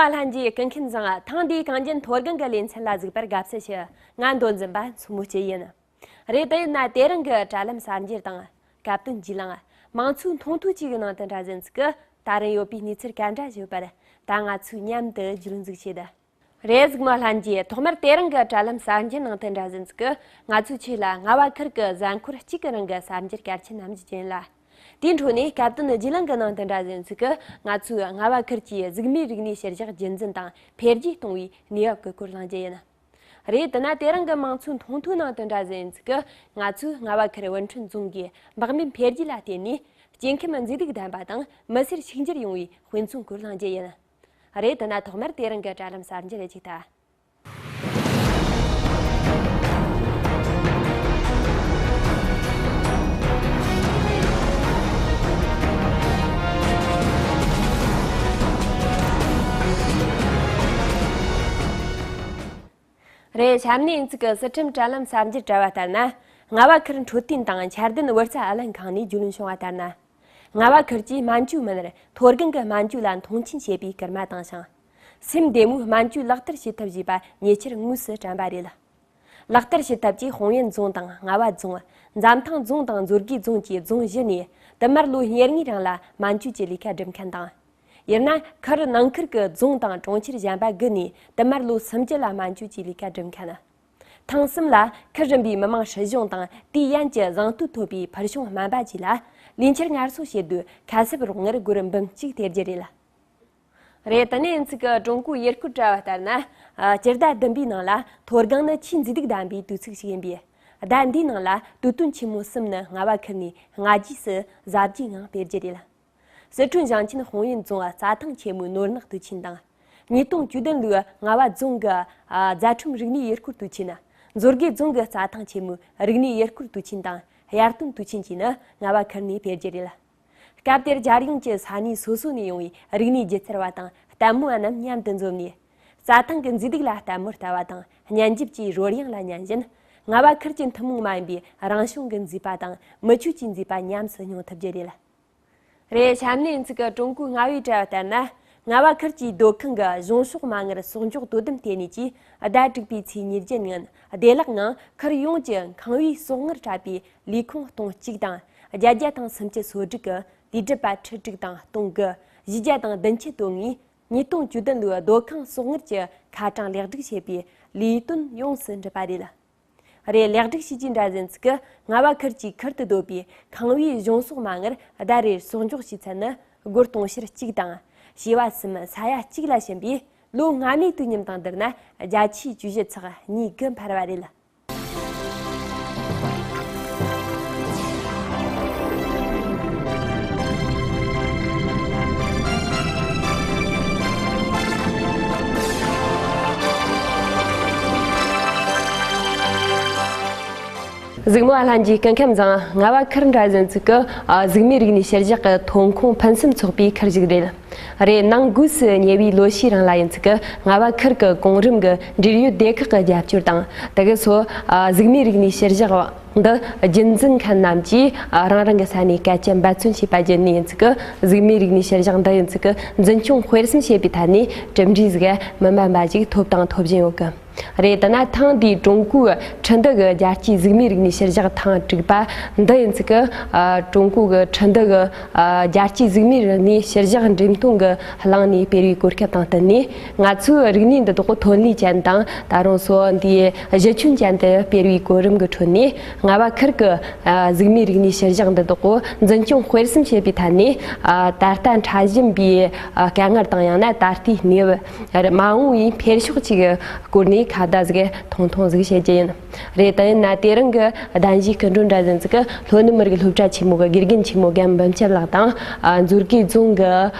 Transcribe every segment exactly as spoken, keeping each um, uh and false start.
པ་ལྷན་རྒྱས་སྐུ་ཁམས་བཟང་། ཐེངས་འདིའི་གངས་ཅན་མཐོ་སྒང་གི་ལེ་ཚན་ལ་གཟིགས་པར་དགའ་བསུ་ཞུ། ང་མདོ་འཛིན་པ་མཚོ་མོ་སྐྱིད་ཡིན། རེད། དེ་ཡིན་ན་དེ་རིང་གི་དྲ་ལམ་གསར་འགྱུར་དང་། སྐབས་དོན་བརྒྱུད་ལམ། མང་ཚོགས་མཐོང་ཐོས་བཅས་ཀྱི་ནང་དུ་འདྲ་ཟིན་ཚིག་གི་ད་རིང་ཡོད་པའི་གནས་ཚུལ་ག་འདྲ་བརྗོད་པར། ད་ང་ཚོས་མཉམ་དུ་བརྗོད་འཛུགས་བྱེད། རེད། གཟིགས་མོ་ལྷན་རྒྱས། ཐོག་མར་དེ་རིང་གི་དྲ་ལམ་གསར་འགྱུར་ནང་དུ་འདྲ་ཟིན་ཚིག་གི་ང་ཚོའི་ཆེད་ལ་རྔ་བ་ཁུལ་གྱི་གཟའ་འཁོར་གཅིག་གི་རིང་གི་གསར་འགྱུར་གལ་ཆེན་རྣམས་ཀྱི་རྒྱན་ལ། དེའི་འཕྲོ་ནས་སྐབས་དོན་བརྒྱུད་ལམ་གྱི་ནང་དུ་འདྲ་ཟིན་ཚིག་གི་ང་ཚོས་རྔ་བ་ཁུལ་གྱི་གཟུགས་མེད་རིག་གནས་གཞིར་བཞག་རྒྱུན་འཛིན་དང་འཕེལ་རྒྱས་གཏོང་བའི་གནས་བབ་ཀྱི་སྐོར་གླེང་རྒྱུ་ཡིན། རེད། དེ་ན་དེ་རིང་གི་མང་གཙོའི་མཐོང་ཐོས་ནང་དུ་འདྲ་ཟིན་ཚིག་གི་ང་ཚོས་རྔ་བ་ཁུལ་ཝུན་ཁྲོན་རྫོང་གི་འབག་མེད་འཕེལ་རྒྱས་ལ་བརྟེན་ནས་སྐྱེ་ཁམས་མཛེས་སྡུག་ལྡན་པ་དང་མི་སེར་ཕྱུག་འགྱུར་ཡོང་བའི་དཔེ་མཚོན་སྐོར་གླེང་རྒྱུ་ཡིན། རེད། དེ་ན་ཐོག་མར་དེ་རིང་གི་དྲ་ལམ་གསར་འགྱུར་ལ་གཅིག་ལྟ། རེད། གཤམ་ནས་ཡིན་ཚིག་གི་སི་ཁྲོན་དྲ་ལམ་གསར་འགྱུར་བཀྲལ་བ་ལྟར་ན། རྔ་བ་ཁུལ་འཕྲོད་བསྟེན་དང་འཆར་ལྡན་བུ་རྩ་ཨ་ལན་ཁང་ནས་རྒྱུས་ལོན་བྱུང་བ་ལྟར་ན། རྔ་བ་ཁུལ་གྱིས་སྨན་བཅོས་མི་སྣར་མཐོ་སྒང་གི་སྨན་བཅོས་ལ་མཐོང་ཆེན་བྱེད་པའི་སྐུལ་མ་བཏང་ཞིང་། སེམས་བདེ་མོའི་སྨན་བཅོས་ལག་བསྟར་བྱེད་ཐབས་ཞེས་པ་ཉེ་ཆར་དངོས་སུ་དྲན་པ་རེད། ལག་བསྟར་བྱེད་ཐབས་ཀྱིས་ཧུང་ཡོན་རྫོང་དང་རྔ་བ་རྫོང་། འཛམ་ཐང་རྫོང་དང་མཛོད་དགེ་རྫོང་བཅས་རྫོང་བཞི་ནས་དུ་མར་ལོ་ཉེར་ལྔའི་རིང་ལ་སྨན་བཅོས་ཀྱི་ལས་ཀ་སྒྲུབ་མཁན་དང་། ཡང་ན་ཁུལ་ནང་ཁུལ་གྱི་རྫོང་དང་གྲོང་ཁྱེར་གཞན་པ་དགུ་ནས་དུ་མར་ལོ་སུམ་ཅུ་ལ་སྨན་བཅོས་ཀྱི་ལས་ཀ་སྒྲུབ་མཁན། ཐེངས་གསུམ་ལ་ཁུལ་རིམ་པའི་མི་དམངས་སྲིད་གཞུང་དང་དུས་ཡན་གྱི་གཟེངས་བསྟོད་ཐོབ་པའི་ཕུལ་བྱུང་སྨན་པ་བཅས་ལ་ལས་འཆར་སྔར་གསོ་བྱེད་དུས་ཁ་གསབ་རོགས་དངུལ་སྒོར་འབུམ་གཅིག་སྟེར་རྒྱུ་རེད། རེད། དེ་ནས་ཡིན་ཚིག་གི་ཀྲུང་གོའི་ཡུལ་སྐོར་དྲ་བ་ལྟར་ན། ཨ། སྤྱི་ཟླ་བདུན་པའི་ནང་ལ་མཐོ་སྒང་ནི་ཆེས་མཛེས་སྡུག་ལྡན་པའི་དུས་ཚིགས་ཤིག་ཡིན་པས། ཟླ་འདིའི་ནང་ལ་དུས་སྟོན་ཆེན་མོ་གསུམ་ནི་རྔ་བ་ཁུལ་ནས་སྔ་རྗེས་སུ་གཟབ་རྒྱས་ངང་སྤེལ་རྒྱུ་རེད། སི་ཁྲོན་ཞིང་ཆེན་ཧུང་ཡོན་རྫོང་རྩྭ་ཐང་ཆེན་མོའི་ནོར་གནག་དུས་ཆེན་དང་། ཉིས་སྟོང་བཅུ་བདུན་ལོའི་རྔ་བ་རྫོང་གི། ཨ། རྫ་ཁྲོམ་རིག་གནས་ཡུལ་སྐོར་དུས་ཆེན། མཛོད་དགེ་རྫོང་གི་རྩྭ་ཐང་ཆེན་མོའི་རིག་གནས་ཡུལ་སྐོར་དུས་ཆེན་དང་དབྱར་སྟོན་དུས་ཆེན་བཅས་ནི་རྔ་བ་ཁུལ་ནས་སྤེལ་རྒྱུ་རེད། སྐབས་དེར་རྒྱལ་ཡོངས་ཀྱི་ས་གནས་སོ་སོ་ནས་ཡོང་བའི་རིག་གནས་སྒྱུ་རྩལ་བ་དང་ལྟད་མོ་བ་རྣམས་མཉམ་དུ་འཛོམས་ནས། རྩྭ་ཐང་གི་མཛེས་སྡུག་ལ་ལྟད་མོ་ལྟ་བ་དང་སྙན་འཇེབས་ཀྱི་རོལ་དབྱངས་ལ་ཉན་བཞིན། རྔ་བ་ཁུལ་གྱི་ཐུན་མོང་མ་ཡིན་པའི་རང་བྱུང་གི་མཛེས་པ་དང་མི་ཆོས་ཀྱི་མཛེས་པ་ཉམས་སུ་མྱོང་ཐུབ་རྒྱུ་རེད། རེད། གཤམ་ནས་ཡིན་ཚིག་གི་ཀྲུང་གོའི་རྔ་བའི་དྲ་བ་ལྟར་ན། རྔ་བ་ཁུལ་གྱི་སྡོད་ཁང་གི་གཞུང་ཕྱོགས་མ་དངུལ་གསོག་འཇོག་དོ་དམ་ལྟེ་གནས་ཀྱིས་ཟླ་དྲུག་པའི་ཚེས་ཉེར་བརྒྱད་ཉིན་བདེ་བླག་ངང་ཁུལ་ཡོངས་ཀྱི་ཁང་བའི་གསོག་དངུལ་འཁྲབ་པའི་ལས་ཁུངས་སྟོང་གཅིག་དང་བརྒྱད་བརྒྱ་དང་སུམ་ཅུ་སོ་དྲུག་གི་དུས་སྒྲུབ་པ་ཁྲི་དྲུག་དང་སྟོང་དགུ། བཞི་བརྒྱ་དང་བདུན་ཅུ་དོན་ལྔས་ཉིས་སྟོང་བཅུ་བདུན་ལོའི་སྡོད་ཁང་གསོག་དངུལ་གྱི་ཁ་གྲངས་ལེགས་སྒྲིག་བྱེད་པའི་ལས་དོན་ཡོངས་སུ་འགྲུབ་པ་རེད། རེད། ལེགས་སྒྲིག་བྱས་རྗེས་འདྲ་ཟིན་ཚིག་གི་རྔ་བ་ཁུལ་གྱི་ཁུལ་དུ་སྡོད་པའི་ཁང་བའི་གཞུང་གསོག་མ་དངུལ་ཟླ་རེར་གསོག་འཇོག་བྱས་ཚད་ནི་སྒོར་དུང་ཕྱུར་གཅིག་དང་། བྱེ་བ་གསུམ་ས་ཡ་གཅིག་ལ་ཕྱིན་པས། ལོ་སྔ་མའི་དུས་མཉམ་དང་བསྡུར་ན་བརྒྱ་ཆའི་བཅུ་བཞི་ཚེག་གཉིས་དགུ་འཕར་བ་རེད། གཟིགས་མོ་བ་ལྷན་རྒྱས་སྐུ་ཁམས་བཟང་། རྔ་བ་ཁུལ་འདྲ་ཟིན་ཚིག་གི་ཨ། གཟུགས་མེད་རིག་གནས་གཞིར་བཞག་གི་ཐོན་ཁུངས་ཕུན་སུམ་ཚོགས་པའི་ཁུལ་ཞིག་རེད། རེད། ནང་སྒོས་སུ་ཉེ་བའི་ལོ་ཤས་རིང་ལ་ཡིན་ཚིག་གི་རྔ་བ་ཁུལ་གྱི་གོང་རིམ་གྱི་འབྲེལ་ཡོད་སྡེ་ཁག་གི་རྒྱབ་སྐྱོར་དང་། དེ་ག་སོགས་ཨ། གཟུགས་མེད་རིག་གནས་གཞིར་བཞག་འདི་རྒྱུན་འཛིན་མཁན་རྣམས་ཀྱིས་ཨ། རང་རང་གི་ས་ནས་སྐད་ཆ་འབད་བརྩོན་བྱས་པ་བརྒྱུད་ནས་ཡིན་ཚིག་གི་གཟུགས་མེད་རིག་གནས་གཞིར་བཞག་འདི་ཡིན་ཚིག་གི་འཛིན་སྐྱོང་སྤེལ་གསུམ་བྱེད་པའི་ཐད་ནས་གྲུབ་འབྲས་ཟིག་མི་དམན་པ་ཞིག་ཐོབ་དང་ཐོབ་བཞིན་ཡོད་གི། རེད། དེ་ན་ཐེངས་འདིའི་ཀྲུང་གོའི་ཁྲིན་ཏུའུ་གི་རྒྱལ་སྤྱིའི་གཟུགས་མེད་རིག་གནས་གཞིར་བཞག་ཐེངས་དྲུག་པ་འདི་ཡིན་ཚིག་གི་ཨ། ཀྲུང་གོ་གི་ཁྲིན་ཏུའུ་གི་ཨ། རྒྱལ་སྤྱིའི་གཟུགས་མེད་རིག་གནས་གཞིར་བཞག་འགྲེམས་སྟོན་གྱི་གླིང་ནས་སྤེལ་བའི་གོ་སྐབས་དང་བསྟུན་ནས། ང་ཚོའི་རིག་གནས་འདི་དག་ཐོན་ལས་ཅན་དང་ད་རུང་སོགས་འདིའི་གཞི་ཁྱོན་ཅན་དུ་སྤེལ་བའི་གོ་རིམ་གྱི་ཁྲོད་ནས། རྔ་བ་ཁུལ་གྱི་ཨ། གཟུགས་མེད་རིག་གནས་གཞིར་བཞག་འདི་དག་འཛིན་སྐྱོང་སྤེལ་གསུམ་བྱེད་པའི་ཐད་ནས་ཨ། ད་ལྟ་འཕྲད་བཞིན་པའི་ཨ། དཀའ་ངལ་དང་ཡང་ན་ད་ལྟའི་གནས་བབ། མ་འོངས་པའི་འཕེལ་ཕྱོགས་ཀྱི་སྐོར་ནས་ཁ་བརྡ་ཟིག་ཐུང་ཐུང་ཟིག་བྱེད་རྒྱུ་ཡིན། རེད། དེ་ཡིན་ན་དེ་རིང་གི་གདན་ཞུའི་སྐུ་མགྲོན་འདྲ་ཟིན་ཚིག་གི་ལྷོ་ནུབ་མི་རིགས་སློབ་གྲྭ་ཆེན་མོ་གི་དགེ་རྒན་ཆེན་མོ་རྒན་འབུམ་སྐྱབས་ལགས་དང་། ཨ། མཛོད་དགེ་རྫོང་གི་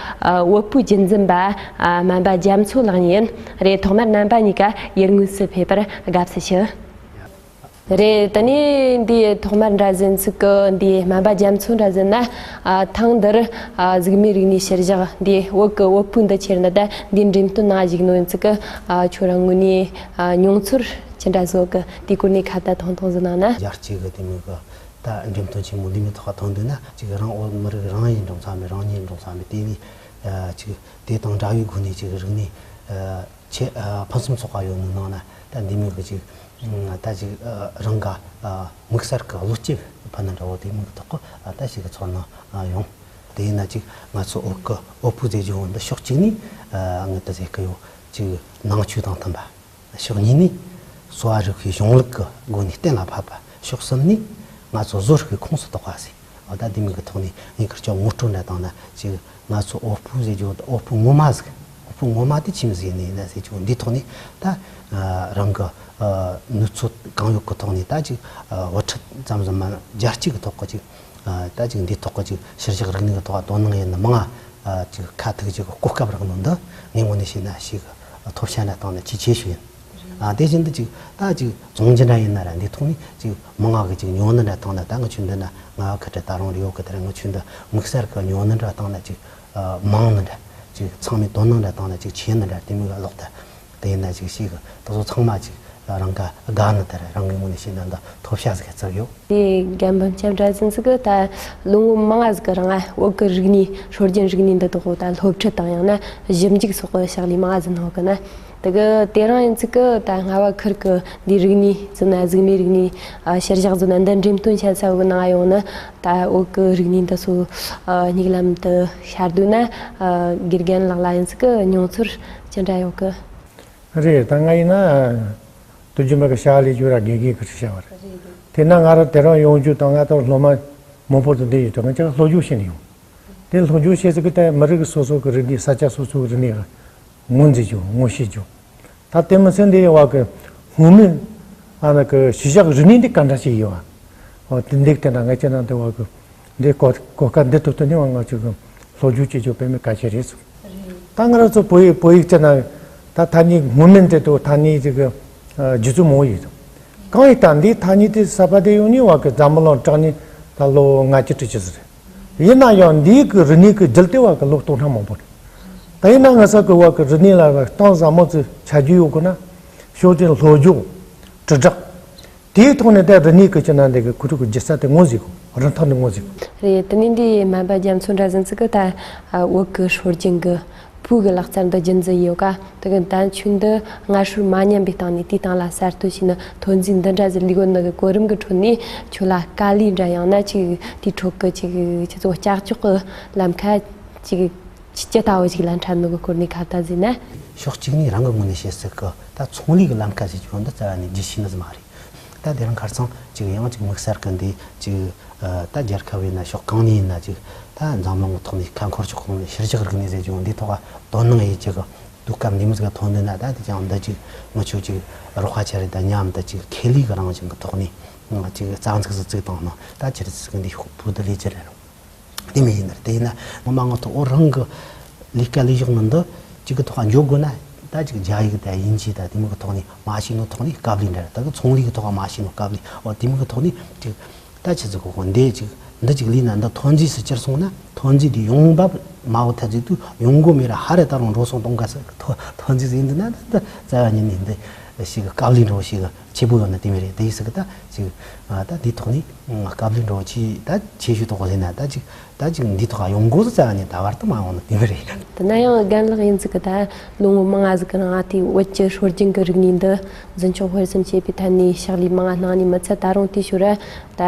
ཨ། བོད་ཕྲུག་རྒྱུན་འཛིན་པ་ཨ། སྨན་པ་རྒྱ་མཚོ་ལགས་གཉིས་ཡིན། རེད། ཐོག་མར་རྣམ་པ་གཉིས་ཀ་ཡུལ་དངོས་སུ་ཕེབས་པར་དགའ་བསུ་ཞུ། རེད། དེ་ནས་འདི་ཐོག་མར་འདྲ་ཟིན་ཚིག་གི་འདི་སྨན་པ་རྒྱ་མཚོ་འདྲ་ཟིན་ན། ཨ། ཐེངས་འདིར་ཨ། གཟུགས་མེད་རིག་གནས་གཞིར་བཞག་འདི་བོད་ཀྱི་བོད་ཕྲུག་འདི་ཁྱེར་ནི་ད་འདི་འགྲེམས་སྟོན་ནང་བཞུགས་ནོ་ཡིན་ཚིག་གི་ཨ། ཁྱོད་རང་ངོས་ནས་ཨ། མྱོང་ཚོར་ཅི་འདྲ་བཟོ་གི། དེའི་སྐོར་ནས་ཁ་བརྡ་ཐུང་ཐུང་ཟིག་གནང་ན། རྒྱལ་སྤྱི་གི་དེ་མོ་གི་ད་འགྲེམས་སྟོན་ཆེན་མོ་འདི་མོའི་ཐོག་ཐོན་འདུག་ན། ཅིག་རང་བོད་མི་རིགས་རང་ཡིན་འགྲོ་ཚར་མེད། རང་ཉིད་འགྲོ་ཚར་མེད། དེ་བས་ ཅིག་དེ་དང་འདྲ་བའི་སྒོ་ནས་ཅིག་རིག་གནས་ཆེ་ཕུན་སུམ་ཚོགས་པ་ཡོད་ནི་ནང་ན་ད་འདི་མོ་གི་ཅིག་ད་ཅིག་རང་ག་དམིགས་བསལ་གི་བློ་སྐྱེད་ཕུལ་ནི་འདྲ་བོ་དེ་མོ་གི་ཐོག་གི་ད་ཞིག་གི་ཚོར་སྣང་ཡོང་། དེ་ཡིན་ན་ཅིག་ང་ཚོ་བོད་གི་བོད་ཕྲུག་ཟེར་རྒྱུ་འོ་འདི་ཕྱོགས་གཅིག་ནས་ངས་ད་ཟེར་གི་ཡོད། ཅིག་ནང་ཆོས་དང་མཐུན་པ། ཕྱོགས་གཉིས་ནས་གསོ་བ་རིག་པའི་གཞུང་ལུགས་ཀྱི་སྒོ་ནས་གཏན་ལ་ཕབ་པ། ཕྱོགས་གསུམ་ནས་ང་ཚོ་བཟོ་རིག་པའི་ཁོངས་སུ་གཏོགས་པ་ཟེར། འོ་ད་འདི་མོ་གི་ཐོག་ནས་ངས་ཁིར་ཆོ་ངོ་སྤྲོད་འདྲ་བཏང་ན་ཅིག་ང་ཚོ་བོད་ཕྲུག་ཟེར་རྒྱུ་བོད་ཕྲུག་ངོ་མ་ཟིག་བོད་ཕྲུག་ངོ་མ་དེ་ཆི་མོ་ཟིག་ཡིན་ནི་ཡིན་ན་ཟེར་རྒྱུ་འདིའི་ཐོག་ནས་ད་རང་གི་ནུས་ཚོད་གང་ཡོད་ཀྱི་ཐོག་ནས་ད་ཅིག་དབུ་ཁྲིད་ཙམ་ཟིག་མིན་རྒྱལ་སྤྱི་གི་ཐོག་གི་ཅིག་ད་ཅིག་འདིའི་ཐོག་གི་ཅིག་ཤུལ་བཞག་རིག་གནས་ཀྱི་ཐོག་དོ་སྣང་ཡིན་ནི་མང་ང་ཅིག་ཁ་ཐུག་ཅིག་གོ་སྐབས་རག་ནོ་འདི་ངས་དངོས་གནས་བཤད་ན་ཞིག་ཐོབ་ཤ་ན་བཏང་ན་ཅིག་ཆེ་ཤོས་ཡིན། ཨ་དེ་བཞིན་དུ་ཅིག་ད་ཅིག་ཚོང་རྒྱུ་འདྲ་ཡིན་ན་ར་འདིའི་ཐོག་ནས་ཅིག་མང་ང་གི་ཅིག་ཉོ་ནི་འདྲ་བཏང་ན་ད་ང་ཆོ་འདི་ན་ང་ཁ་བྲལ་ད་རུང་རེ་ཡོད་གི་དེ་ར་ང་ཆོ་འདི་དམིགས་བསལ་གི་ཉོ་ནི་འདྲ་བཏང་ན་ཅིག་མང་ནི་འདྲ་ཅིག་ཚང་མས་དོ་སྣང་འདྲ་བཏང་ན་ཅིག་ཆེ་ནི་འདྲ་དེ་མོ་གི་ལོག་ད། དེ་ཡིན་ན་ཅིག་ཤེས་གི་ད་གཟོད་ཚང་མ་ཅིག་རང་ག་དགའ་ནི་དེ་ར་རང་གི་ངོས་ནས་བཤད་ན་འདི་ཐོབ་ཤ་ཟིག་བརྩི་གི་ཡོད། དེ་རྒན་འབུམ་སྐྱབས་འདྲ་ཟིན་ཟིག་གི་ད་ལོ་ངོ་མང་ང་ཟིག་གི་རིང་ང་བོད་གི་རིག་གནས་སྲོལ་རྒྱུན་རིག་གནས་འདི་དག་གོ་ད་སློབ་ཁྲིད་དང་ཡང་ན་ཞིབ་འཇུག་སོགས་གི་ཕྱག་ལས་མང་ང་ཟིག་གནང་གི་ན། དེ་གི་དེ་རིང་ཡིན་ཟིག་གི་ད་སྔ་བ་ཁིར་གི་འདི་རིག་གནས་ཟིན་ན་གཟུགས་མེད་རིག་གནས་ཨ་ཤུལ་བཞག་ཟིན་ན་འདི་འགྲེམས་སྟོན་བྱེད་ས་བོ་གི་ནང་ཡོང་ནི་ད་བོད་གི་རིག་གནས་འདི་ཚོ་ཨ་སྙིགས་ལམ་དུ་ཤར་དུས་ན་ཨ་དགེ་རྒན་ལགས་ལ་ཡིན་ཟིག་གི་མྱོང་ཚོར་ཅི་འདྲ་ཡོད་གི། རེད། ད་ང་ཡིན་ན་དུས་རྒྱུན་པ་གི་ཞྭ་ལས་རྒྱུ་ར་དགེ་རྒན་གི་ཁྲི་བྱ་བ་རེད། དེ་ན་ང་ར་དེ་རིང་ཡོང་རྒྱུ་དང་ང་དང་སློབ་མ་མང་པོ་དང་འདི་ཡོད་དུས་ང་ཅག་སློབ་སྦྱོང་བྱས་ནས་ཡོང་། དེ་སློབ་སྦྱོང་བྱས་ཚུལ་གི་ད་མི་རིགས་སོ་སོ་གི་རིག་གནས་ས་ཆ་སོ་སོ་གི་རིག་གནས་ངོས་འཛིན་རྒྱུ་ངོ་ཤེས་རྒྱུ། ད་དེ་མི་ཚད་འདི་ཡོད་བ་གི་སྔོན་མའི་ཨ་ན་གི་ཤུལ་བཞག་རིག་གནས་འདི་ག་འདྲ་ཞིག་ཡོད་བ། འོ་དེ་འདི་དེ་འདྲ་ང་ཅག་ནང་དུ་བ་གི་འདི་གོ་གོ་སྐབས་འདི་ཐོབ་ཐུབ་ནི་བ་ང་ཅག་གི་སློབ་སྦྱོང་བྱེད་རྒྱུ་དཔེ་མི་གལ་ཆེ་རེད་སོ། ད་ང་རང་ཚོ་བོད་ཡིག་བོད་ཡིག་ཅེ་ན་ད་ཐ་སྙད་སྔོན་མེད་དེ་དུ་ཐ་སྙད་ཅིག་གི་རྒྱུ་ཚུལ་མང་བོ་ཡོད་དོ། གང་ཡིན་ད་འདི་ཐ་སྙད་དེ་ས་པ་དེ་ཡོང་ནི་བ་གི་འཛམ་བུ་གླིང་དྲངས་ནི་ད་ལོ་ལྔ་བཅུ་དྲུག་ཅུ་ཟིག་རེད། ཡིན་ན་ཡང་འདི་གི་རིག་གནས་གི་རྒྱུད་དེ་བ་གི་ལོ་སྟོང་ཕྲག་མང་པོ་རེད། ད་ཡིན་ན་ང་ས་གི་བ་གི་རིག་གནས་ལ་གཏིང་ཟབ་མོ་ཚོ་ཆ་རྒྱུས་ཡོད་དགོས་ན་ཕྱོགས་སྒྲིག་སློབ་སྦྱོང་དྲིལ་བསྒྲགས། དེའི་ཐོག་ནས་ད་རིག་གནས་ཀྱི་ཅི་ན་འདི་གི་ཁུ་ཁྲུ་གི་སྒྱུ་རྩལ་དེ་ངོས་ཟིན་གོ་རིན་ཐང་དེ་ངོས་ཟིན་གོ། རེད། དེ་ནས་འདི་སྨན་པ་རྒྱ་མཚོ་འདྲ་ཟིན་ཚིག་གི་ད་བོད་གི་སྲོལ་རྒྱུན་གི་ཕུའུ་གི་ལག་རྩལ་འདི་རྒྱུན་འཛིན་ཡོད་ཀ། དེ་གི་ད་ཁྱོད་འདི་སྔ་ཧྲུལ་མ་ཉམས་པའི་སྟེང་ནས་དེའི་སྟེང་ལ་གསར་གཏོད་བྱས་ནས་ཐོན་རྫས་འདི་འདྲ་ཟིག་ལས་གོ་ནི་གི་གོ་རིམ་གི་ཁྲོད་ནས་ཁྱོད་ལ་དཀའ་ལས་འདྲ་ཡང་ན་ཅིག་དེའི་ཁྲོད་གི་ཅིག་ཁྱེད་ཚོ་ཀྱག་ཀྱོག་གི་ལམ་ཁ་ཅིག་ཅི་ཅི་ལྟ་བུ་ཞིག་ལ་འཕྲད་ནོ་གི་སྐོར་ནས་ཁ་བརྡ་ཟིན་ན། ཕྱོགས་གཅིག་ནས་རང་གི་ངོས་ནས་བཤད་སྲིད་གི་ད་ཚོང་ལས་གི་ལམ་ཁ་ཟེར་རྒྱུ་འདི་རྩ་བ་ནས་རྒྱུས་ཤེས་ནི་ཟིག་མ་རེད། ད་དེ་རིང་ཁ་སང་ཅིག་ཡང་ཅིག་དམིགས་བསལ་གི་འདི་ཅིག་ད་རྒྱལ་ཁབ་ཡིན་ན་ཕྱོགས་གང་ནས་ཡིན་ན་ཅིག་ད་འཛམ་གླིང་གི་ཐོག་ནས་ཁ་འཁོར་ཕྱོགས་གང་ནས་ཤུལ་བཞག་རིག་གནས་ཟེར་རྒྱུ་འདི་ཐོག་དོ་སྣང་ཡེད་ཅིག་གི་དུས་སྐབས་འདི་མོ་ཟིག་ཐོན་འདུག་ན། ད་དེ་ཀྱང་འདི་ཅིག་ངི་ཆོ་ཅིག་རོགས་པ་ཆ་རེ་ད་མཉམ་དུ་ཅིག་ཁེ་ལས་གི་རང་བཞིན་གི་ཐོག་ནས་ཅིག་རྩ་འཛུགས་སུ་བཙུགས་བཏང་ན་ད་ཁྱེད་རང་ཚོ་གི་འདི་ཤོག་བུ་དུ་ལས་ཅི་རེད་རུང་། དེ་མི་ཡིན་ནར་དེ་ཡིན་ན་ངོ་མ་ངོ་ཐོག་འོ་རང་གི་ལས་ཀ་ལས་ཞོག་མི་འདི་གཅིག་གི་ཐོག་འཇོག་དགོས་ན་ད་ཅིག་རྒྱ་ཡིག་དང་དབྱིན་ཇི་དང་དེ་མོ་གི་ཐོག་ནས་མ་ཤེས་ནོ་ཐོག་ནས་དཀའ་ལས་འདྲ་ད་གི་ཚོང་ལས་གི་ཐོག་མ་ཤེས་ནོ་དཀའ་ལས་འོ་དེ་མོ་གི་ཐོག་ནས་ཅིག་ད་ཆི་ཟིག་གོ་གོ་འདི་ཅིག་འདི་ཅིག་ལས་ན་འདི་ཐོན་རྫས་སུ་གྱུར་སོང་ན་ཐོན་རྫས་དེ་ཡོང་འབབ་མ་འོ་ཐ་རྫས་དུ་ཡོང་སྒོ་མེད་ར་ཧ་རེ་ད་རུང་འགྲོ་སོང་གཏོང་ག་ས་ཐོན་རྫས་ཟིན་འདི་ན་ད་རྩ་བ་ཉིད་ནས་འདི་ཞིག་དཀའ་ལས་འགྲོ་ཞིག་ཆེ་པོ་ཡོད་ན་དེ་མི་རེད། དེ་ཡིན་ཟིག་གི་ད་ཅིག་ད་འདིའི་ཐོག་ནས་དཀའ་ལས་འགྲོ་ཆེ་ད་ཆེ་ཤོས་ཐོག་ཟིན་ན་ད་ཅིག་ད་ཅིག་འདིའི་ཐོག་ཡོང་སྒོ་ཟིག་རྩ་ནས་ད་བར་དུ་མ་ཡོང་ན་དེ་མི་རེད། དེ་ན་ཡང་རྒན་ལགས་ཡིན་ཟིག་གི་ད་ལོ་ངོ་མང་ང་ཟིག་གི་རིང་ང་དེའི་བོད་ཀྱི་སྲོལ་རྒྱུན་གི་རིག་གནས་འདི་འཛིན་སྐྱོང་སྤེལ་གསུམ་བྱེད་པའི་ཐད་ནས་ཕྱག་ལས་མང་ང་གནང་ནས་མི་ཚད་ད་རུང་དེའི་ཞོར་ར་ད་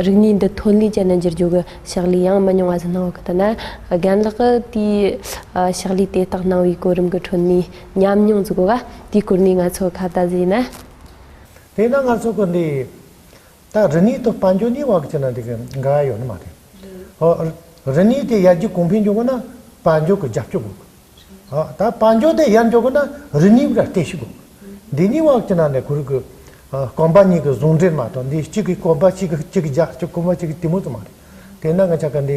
རིག་གནས་འདི་ཐོན་ལས་ཅན་ན་འགྱུར་རྒྱུ་གི་ཕྱག་ལས་ཡང་མི་ཉུང་བ་ཟིག་གནང་བ་གི། དེ་ན་རྒན་ལགས་ཀྱིས་དེའི་ཕྱག་ལས་དེ་དག་གནང་བའི་གོ་རིམ་གི་ཁྲོད་ནས་ཉམས་མྱོང་ཟིག་གོ་ག་དེའི་སྐོར་ནས་ང་ཚོ་ཁ་བརྡ་ཟིག་ཡིན་ན། དེས་ན་ང་ཚོ་གི་འདི་ད་རིག་གནས་དང་དཔལ་འབྱོར་གཉིས་བར་གྱི་ན་དེ་གི་འགལ་བ་ཡོད་ནི་མ་རེད། ཨོ། རིག་གནས་དེ་ཡར་རྒྱས་གོང་འཕེལ་འགྱོ་དགོས་ན་དཔལ་འབྱོར་གྱི་རྒྱབ་སྐྱོར་དགོས། ཨོ། ད་དཔལ་འབྱོར་དེ་ཡར་འགྱོ་དགོས་ན་རིག་གནས་ཀྱི་རྟེན་གཞི་དགོས། འདི་གཉིས་བར་གྱི་ན་ནས་ཁོ་རང་གི་ཨ་རྐང་པ་གཉིས་ཀྱི་ཟུང་འབྲེལ་མ་གཏོགས་འདི་གཅིག་གི་རྐང་པ་གཅིག་གི་གཅིག་གི་རྒྱབ་གཅིག་རྐང་པ་གཅིག་གི་དེ་མོ་ཙམ་མ་རེད། དེས་ན་ང་ཅག་གི་འདི་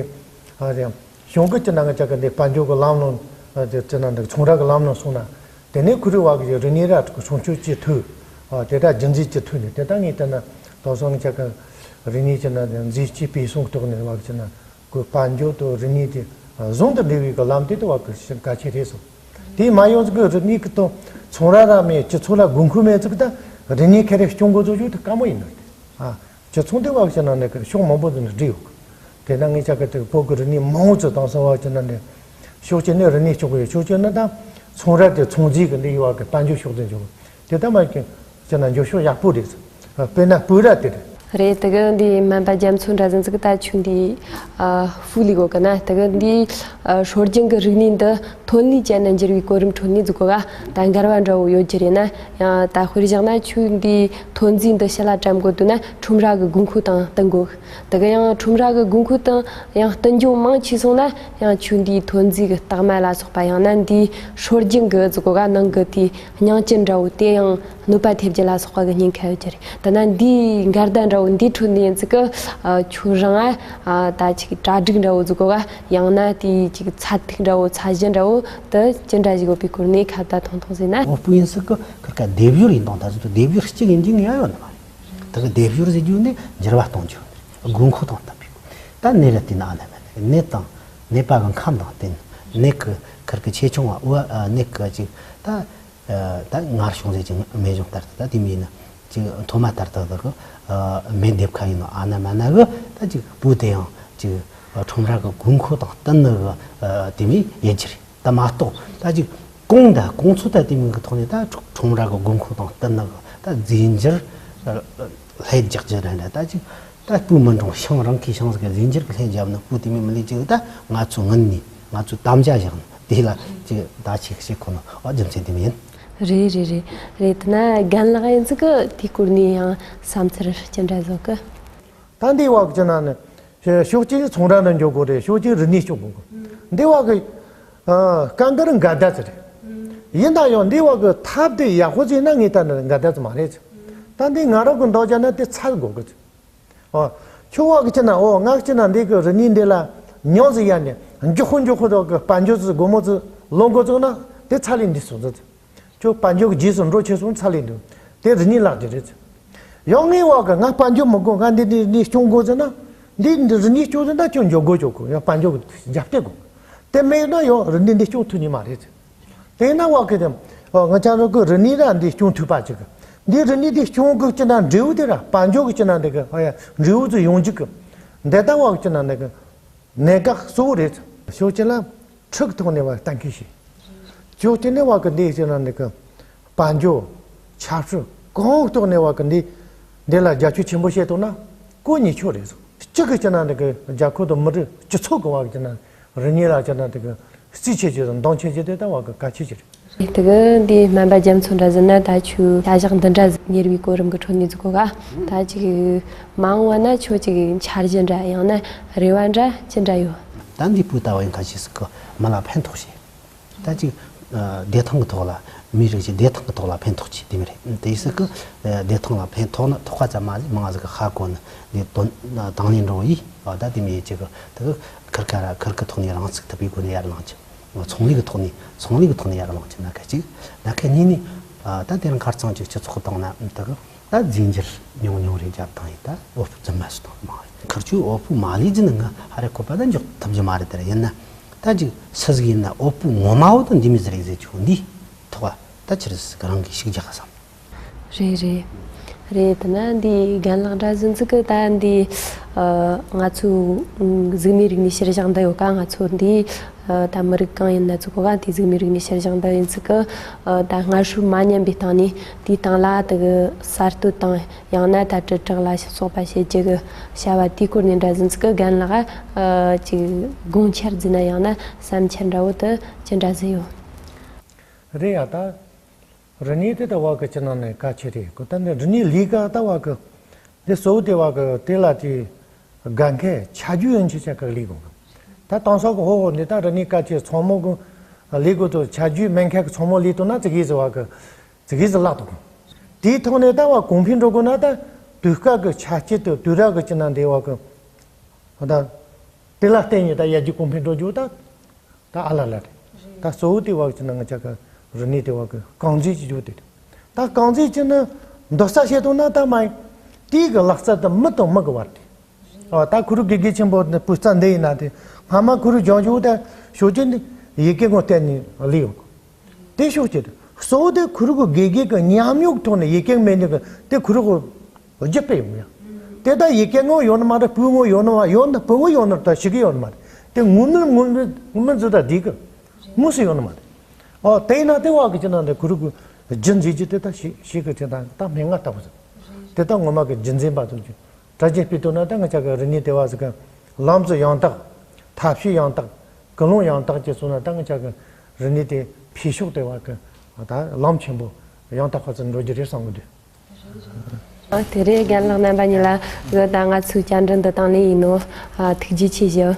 ཨ་རེད། གཞུང་གི་ཅི་ན་ང་ཅག་གི་འདི་དཔལ་འབྱོར་གྱི་ལམ་ལྷོང་ཨ་དེ་ཅི་ན་འདི་ཚོང་ར་གི་ལམ་ལྷོང་སོང་ན། དེ་ནས་ཁོ་རའི་བར་གྱི་རིག་གནས་ར་སྲུང་སྐྱོབ་བྱེད་ཐུབ། ཨ་དེ་དག་རྒྱུན་འཛིན་བྱེད་ཐུབ་ནས་དེ་དག་ངས་བལྟས་ན་དེང་སང་ང་ཅག་གི་རིག་གནས་ཅི་ན་འཛིན་སྐྱེས་སྤེལ་གསུམ་ཐོག་ནས་བར་གྱི་ན་ཁོ་དཔལ་འབྱོར་དང་རིག་གནས་དེ་ཟུང་དུ་འབྲེལ་བའི་གི་ལམ་དེ་དུ་བར་གྱི་ཞིང་གལ་ཆེ་རེད་སོང་། དེ་མ་ཡོང་ཟིག་གི་རིག་གནས་ཀྱི་དང་ཚོང་ར་ར་མེད་སྤྱི་ཚོགས་ལ་དགོས་མཁོ་མེད་ཟིག་ད་རིག་གནས་ཁེ་རེ་སྐྱོང་དགོས་ཚོ་ཞུ་དེ་དཀའ་མོ་ཡིན་ནི་རེད། ཨ། སྤྱི་ཚོགས་འདི་བ་ཅི་ན་ནས་ཀྱི་ཕྱོགས་མང་པོ་ཟིག་ནས་བསྒྲིགས་ཡོད་གི། དེ་ན་ངས་ཅག་གི་དེ་བོད་ཀྱི་རིག་གནས་མང་བོ་ཚོ་དེང་སང་བ་ཅི་ན་ནས་ ཕྱོགས་གཅིག་ནས་རིག་གནས་ཕྱོགས་ཡོད། ཕྱོགས་གཅིག་ནས་ད་ཚོང་ར་དེ་ཚོང་རྫས་ཀྱི་འདི་ཡོད་བ་གི་དཔལ་འབྱོར་ཕྱོགས་དེ་འཇོག་དེ་ལྟ་མ་ཀྱི་ཅི་ན་འགྱུར་ཕྱོགས་ཡག་པོ་རེད། དཔེར་ན་སྤོས་ར་དེ་རེད། རེད། དེ་གི་འདི་སྨན་པ་རྒྱ་མཚོ་འདྲ་ཟིན་ཟིག་ད་ཆུ་འདི་ཨ་ཧྥུ་ལི་གོ་གི་ན་དེ་གི་འདི་ཨ་སྲོལ་རྒྱུན་གི་རིག་གནས་འདི་ཐོན་ལས་ཅན་ནས་འགྱུར་བའི་གོ་རིམ་ཁྲོད་ནས་འཛུགས་གོ་ག་ད་འགལ་བ་འདྲ་བོ་ཡོད་རྒྱུ་རེད་ན་ཡང་ད་དཔེར་བཞག་ན་ཆུ་འདི་ཐོན་རྫས་འདི་ཕྱི་ལ་བཀྲམ་དགོས་དུས་ན་ཁྲོམ་ར་གི་དགོས་མཁོ་དང་བསྟུན་དགོས། དེ་གི་ཡང་ཁྲོམ་ར་གི་དགོས་མཁོ་དང་ཡང་བསྟུན་རྒྱུ་མང་ཆེ་སོང་ན་ཡང་ཆུ་འདིའི་ཐོན་རྫས་ཀྱི་རྟགས་མ་ལ་སོགས་པ་ཡང་ན་འདིའི་སྲོལ་རྒྱུན་གྱི་ཟེར་གོ་ག་ནང་གི་དེའི་སྙིང་བཅུད་འདྲ་བོ་དེ་ཡང་གནོད་པ་ཐེབས་རྒྱུ་ལ་སོགས་པ་གི་ཉེན་ཁ་ཡོད་རྒྱུ་རེད། དེ་ན་འདིའི་འགལ་ཟླ་འདྲ་བོ་འདིའི་ཁྲོད་ནས་ཡིན་ཚིག་གི་ཆུ་རང་ཨ་ད་ཅིག་གྲ་སྒྲིག་འདྲ་བོ་ཟེར་གོ་ག་ཡང་ན་དེའི་ཅིག་ཚད་ཐིག་འདྲ་བོ་ཚད་གཞི་འདྲ་བོ་དེ་ཅི་འདྲ་ཞིག་ཡོད་པའི་སྐོར་ནས་ཁ་བརྡ་ཐུང་ཐུང་ཟེར་ན། འོ་སྤུ་ཡིན་ཚིག་གི་ཁིར་ཀ་སྡེབ་སྦྱོར་ཡིན་དང་ད་ཚོད་སྡེབ་སྦྱོར་གཅིག་ཡིན་རྒྱུ་ངེས་ཡོད་ནི་མ་རེད། དེ་གི་སྡེབ་སྦྱོར་ཟེར་རྒྱུ་ནི་འགྱུར་བ་གཏོང་རྒྱུ་དགོས་མཁོ་དང་བསྟུན་པའི་ད་ནད་ལ་བལྟས་ན་ཨ་ན་མེད་ནད་དང་ནད་པ་གི་ཁམས་དང་བསྟུན་ནད་ཀྱི་ཁིར་ཀི་ཆེ་ཆུང་བ་འོ་ནད་ཀྱི་ཅིག་ད་ད་ངར་བྱུང་ཟེར་ཅིག་སྨན་གཞུང་ལྟར་དུ་ད་དེ་མིན་ན་ཅིག་མཐོ་དམའ་ལྟར་དུ་དག་གི་སྨན་སྡེབ་ཁ་ཡིན་ནོ་ཨ་ན་མ་ན་གི་ད་ཅིག་སྤུ་དེ་ཡང་ཅིག་ཁྲོམ་ར་གི་དགོས་མཁོ་དང་བསྟུན་ནི་གི་དེ་མིན་ཡིན་གྱི་རེད། ད་མ་གཏོགས་ད་ཅིག་གོང་དང་གོང་ཚོད་ད་དེ་མིན་གི་ཐོག་ནས་ད་ཁྲོམ་ར་གི་དགོས་མཁོ་དང་བསྟུན་ནི་གི་ད་རྫས་འགྱུར་ལྷད་རྒྱག་རྒྱུ་རེད་འདྲ་ད་ཅིག་ད་སྤུ་མི་འགྲོ་ཤིང་རང་གིས་ཤིང་ཟིག་གི་རྫས་འགྱུར་གི་ལྷད་རྒྱབ་ནི་སྤུ་དེ་མིན་མི་ལས་ཅིག་ད་ང་ཚོ་ངན་ནི་ང་ཚོ་དམ་བཅའ་བཞག་ནི་དེ་ལ་ཅིག་ད་ཆེ་ཤེས་ཁོ་ནི་ཨོ་རྒྱུ་མཚན་དེ་མིན། རེད་རེད་རེད་རེད། དེ་ན་རྒན་ལགས་ཡིན་ཚིག་གི་དེའི་སྐོར་ནས་ཡང་བསམ་ཚུལ་ཅི་འདྲ་བཟོ་གི་ད་འདི་བ་གི་ཅི་ན་ནི། ཕྱོགས་གཅིག་ཚོང་ར་ནང་འཇོག་དགོས་རེད། ཕྱོགས་གཅིག་རིག་གནས་སྐྱོང་དགོས། འདི་བ་གི་ཨ་སྐབས་འགར་འགལ་ཟླ་ཟེར་རེད། ཡིན་ད་ཡང་འདི་བ་གི་ཐབས་དེ་ཡག་པོ་ཟིག་ན་ངས་ལྟ་ན་འགལ་ཟླ་ཟིག་མ་རེད་ཟེར། ད་འདི་ང་རང་གི་འདོད་བྱ་ན་དེ་ཚར་དགོས་གི་ཟེར། ཨོ། ཁྱོད་བ་གི་ཅི་ན་ཨོ་ང་གི་ཅི་ན་འདི་གི་རིག་གནས་འདི་ལ་ཉོག་ཟིག་ཡ་ནས་མགྱོགས་ཁོ་མགྱོགས་ཁོ་དག་གི་དཔལ་འབྱོར་ཟིག་སྒོར་མོ་ཟིག་ལོན་དགོས་ཟིག་ན་དེ་ཚར་ལས་འདི་སོང་ཟིག་ཟེར། ཁྱོད་དཔལ་འབྱོར་གྱི་རྗེས་སུ་འགྲོ་ཆེ་སོང་ཚར་ལས་འདུག་དེ་རིག་གནས་ལག་གི་རེད། ཡང་ངའི་བ་གི་ང་དཔལ་འབྱོར་མི་དགོས། ང་འདི་འདི་འདི་སྐྱོང་དགོས་ཟེར་ན། འདི་འདི་རིག་གནས་སྐྱོང་ཟེར་ན་ཁྱོད་འཇོག་དགོས་ཆོག་གི་ཡང་དཔལ་འབྱོར་གྱི་རྒྱབ་སྐྱོར་དགོས། དེ་མེད་ན་ཡང་རིག་གནས་འདི་སྐྱོང་ཐུབ་ནི་མ་རེད། དེས་ན་བ་གི་དེ་ང་ཅག་རང་གི་རིག་གནས་ར་འདི་སྐྱོང་ཐུབ་པ་ཅིག་གི་འདི་རིག་གནས་འདི་སྐྱོང་གི་ཅི་ན་འབྲས་བུ་དེ་ར་དཔལ་འབྱོར་གྱི་ཅི་ན་འདི་གི་ཧ་ཡ་འབྲས་བུ་ཚོ་ཡོང་རྒྱུ་གི་འདི་ལྟ་བ་གི་ཅི་ན་འདི་གི་གནད་འགག་གཙོ་བོ་རེད། ཕྱོགས་གཅིག་ལ་ཁྲིག་ཐོག་ནས་བ་གཏན་འཁེལ་བྱས། ཕྱོགས་གཅིག་ནས་བ་གི་འདི་ཟེར་ན་འདི་གི་དཔལ་འབྱོར་ཆབ་སྲིད་གང་ཐོག་ནས་བ་གི་འདི་འདི་ལ་རྒྱ་ཁྱོན་ཆེན་པོ་བཤད་ཐུབ་ན་ཀོ་ཉིད་ཆོག་རེད། གཅིག་གི་ཅི་ན་འདི་གི་རྒྱལ་ཁབ་དང་མི་རིགས་སྤྱི་ཚོགས་གི་བ་གི་ཅི་ན་རིག་གནས་ལ་ཅི་ན་འདི་གི་རྩིས་ཆེ་ཆེ་དང་འདང་ཆེ་ཆེ་དེ་ལྟ་བ་གི་གལ་ཆེ་ཆེ་རེད། དེ་གི་འདི་སྨན་པ་རྒྱ་མཚོ་འདྲ་ཟེར་ན་ད་ཁྱོད་བྱ་གཞག་འདི་འདྲ་ཟིག་གཉེར་བའི་གོ་རིམ་གི་ཁྲོད་ནས་འཛུགས་གོ་ག་ད་ཅིག་མ་འོངས་བ་ན་ཁྱོད་ཅིག་འཆར་གཞི་འདྲ་ཡང་ན་རེ་བ་འདྲ་ཅི་འདྲ་ཡོད། ད་འདི་སྤུས་ལྟ་བ་ཡིན་ཁ་ཤས་ཟིག་གི་མི་ལ་ཕན་ཐོགས་ཤིང་། ད་ཅིག་བདེ་ཐང་གི་ཐོག་ལ་མིའི་རིགས་ཀྱི་བདེ་ཐང་གི་ཐོག་ལ་ཕན་ཐོགས་ཀྱི་དེ་མི་རེད། དེ་ཟིག་གི་བདེ་ཐང་ལ་ཕན་ཐོགས་ན་ཐོགས་པ་ཙམ་མ་ཟད་མང་ཟིག་གི་ཧ་གོ་ནི་འདི་དོན་དང་ལེན་འགྲོ་ཡིས་ད་དེ་མི་ཡིན་ཅིག་གི་དེ་གི་ཁིར་ཀ་ར་ཁིར་གི་ཐོག་ནས་རང་ཚུགས་ཐུབ་པའི་སྒོ་ནས་ཡར་ལངས་ཀྱི། ཚོང་ལས་ཀྱི་ཐོག་ནས་ཚོང་ལས་ཀྱི་ཐོག་ནས་ཡར་ལངས་ཀྱི་ན་ཁ་ཅིག་ན་ཁ་གཉིས་ནས་ད་དེ་རིང་ཁར་ཚང་ཅིག་སྤྱི་ཚོགས་གཏོང་ན་ད་གི་ད་རྫས་འགྱུར་ཉུང་ཉུང་རེ་རྒྱབ་བཏང་ཡིན། ད་འོ་སྤུ་རྫུན་མ་སུ་བཏང་མ་རེད། ཁིར་ཆུ་འོ་སྤུ་མ་ལུས་རྫུན་ནི་ང་ཧ་རེ་ཁོ་པ་ད་འཇོག་ཐུབ་རྒྱུ་མ་རེད། དེ་རེད་ཡིན་ན་ད་ཅིག་སུ་ཟིག་ཡིན་ན་འོ་སྤུ་ངོ་མ་བོ་དང་འདི་མི་ཟིག་རེད་ཟེར་ཆོག་འདི་ཐོག་ད་ཆི་རེད་ཟིག་རང་གིས་ཤུགས་རྒྱག་ག་བསམ། རེད་རེད། རེད་དེ་ན་འདི་རྒན་ལགས་འདྲ་ཟིན་ཚིག་གི་ད་འདི་ང་ཚོའི་གཟུགས་མེད་རིག་གནས་ཤུལ་བཞག་འདི་ཡོད་ཀ་ང་ཚོ་འདི་ད་མི་རིགས་གང་ཡིན་ན་ཚོ་གོ་ག་འདི་གཟུགས་མེད་རིག་གནས་ཤུལ་བཞག་འདི་ཡིན་ཚིག་གི་ད་སྔར་སྲོལ་མ་ཉམས་པའི་སྟེང་ནས་དེའི་སྟེང་ལ་དེ་གི་གསར་གཏོད་དང་ཡང་ན་ད་དྲིལ་བསྒྲགས་ལ་སོགས་པ་བྱེད་རྒྱུ་གི་བྱ་བ་དེའི་སྐོར་ནས་འདྲ་ཟིན་ཚིག་གི་རྒན་ལགས་ཅིག་དགོངས་འཆར་ཟིན་ན་ཡང་ན་བསམ་འཆར་འདྲ་བོ་དེ་ཅི་འདྲ་ཟིན་ཡོད། རེད་ཡ་ད། རིག་གནས་དེ་ལྟ་བ་གི་ཅི་ནང་ནས་གལ་ཆེ་རེད་གོ་ད་ནི་རིག་གནས་ལས་ཀ་ལྟ་བ་གི་དེ་གཙོ་བོ་དེ་བ་གི་དེ་ལ་དེ་དགའ་མཁན་ཆ་རྒྱུས་ཡོད་མཁན་ཅིག་གི་ལས་དགོས་གི་ད་དེང་སང་གི་ཧོ་ཧོ་འདི་ད་རིག་གནས་གལ་ཆེ་ཚང་མ་གི་ལས་དགོས་དུ་ཆ་རྒྱུས་མེད་མཁན་གི་ཚང་མ་ལས་དུ་ན་ཙི་གེ་ཟི་བ་གི་ཙི་གེ་ཟི་བརླག་དུ་གི་དེའི་ཐོག་ནས་ལྟ་བ་གོང་འཕེལ་འགྲོ་དགོས་ན་ད་དུས་སྐབས་གི་ཆ་རྐྱེན་དུ་དུས་རབས་གི་ཅི་ན་འདི་བ་གི་ད་དེ་ལ་བརྟེན་ནས་ད་ཡར་རྒྱས་གོང་འཕེལ་འགྲོ་རྒྱུ་ད། ད་ཨ་ལ་ལ་རེད། ད་གཙོ་བོ་དེ་བ་ཅི་ན་ང་ཅག་གི་རིག་གནས་དེ་བ་གི་རྐང་འཛིན་གྱི་རྒྱུ་དེ་རེད། ད་རྐང་འཛིན་གྱི་ནི་འདོད་ས་བཤད་ཐུབ་ན་ད་མ་ཡིན། དེའི་གི་ལག་རྩལ་དེ་མི་དང་མི་གི་བར་དེ། ཨ་ད་ཁུ་རུ་དགེ་རྒན་ཆེན་པོ་ནི་སྤུས་རྩ་འདི་ཡིན་ན་དེ་སྔ་མ་ཁུ་རུ་ལྗང་ཞུ་དེ་ཞོ་ཅན་དེ་ཡི་གེ་ངོ་བསྟན་ནས་ལས་ཡོང་གི་དེ་ཤོག་ཅེས་གཙོ་བོ་དེ་ཁུ་རུ་གི་དགེ་རྒན་གི་ཉམས་མྱོང་ཐོག་ནས་ཡི་གེ་མེད་ནི་གི་དེ་ཁུ་རུ་གི་རྒྱུ་སྤེལ་ཡོང་ཡ། དེ་ལྟར་ཡི་གེ་ངོ་ཡོད་ནི་མ་རེད། སྤུས་ངོ་ཡོད་ནི་མ་ཡོད་ན་སྤུས་ངོ་ཡོད་ནི་ད་ཞིག་གི་ཡོད་ནི་མ་རེད། དེ་ངོ་མི་ངོ་མི་ངོ་མི་འཛུལ་ད་འདི་གི་ དངོས་སུ་ཡོད་ནི་མ་རེད། ཨོ་དེ་ཡིན་ན་དེ་བ་གི་ཅི་ན་དེ་གུ་རུ་གི་རྒྱུ་མཛད་རྒྱུ་དེ་ད་ཤི་ཤི་གི་ཅི་ད་ད་སྨན་ལྔ་ལྟ་བུ་ཟེར། དེ་ད་ངོ་མ་གི་རྒྱུ་མཛད་པ་ཙམ་གྱི་གྲ་རྒྱས་སྤེལ་དོན་ན་ད་ང་ཅག་གི་རིག་གནས་དེ་བ་ཟིག་གི་ལམ་གཙོ་ཡང་དག་ཐབས་ཤེས་ཡང་དག་ཀུན་སློང་ཡང་དག་ཅེས་སོང་ན་ད་ང་ཅག་གི་རིག་གནས་དེ་འཕེལ་ཕྱོགས་དེ་བ་གི་ད་ལམ་ཆེན་པོ་ཡང་དག་ཁོ་ཚོ་འགྲོ་རྒྱུ་རེད་བསམ་གི་འདུག་ཨ། དེ་རེད། རྒན་ལགས། རྣམ་པ་གཉིས་ལ་འོ་ད་ང་ཚོའི་བཅར་འདྲི་འདི་དང་ལེན་ཡིན་ནོ། ཨ། ཐུགས་རྗེ་ཆེ་ཞུ།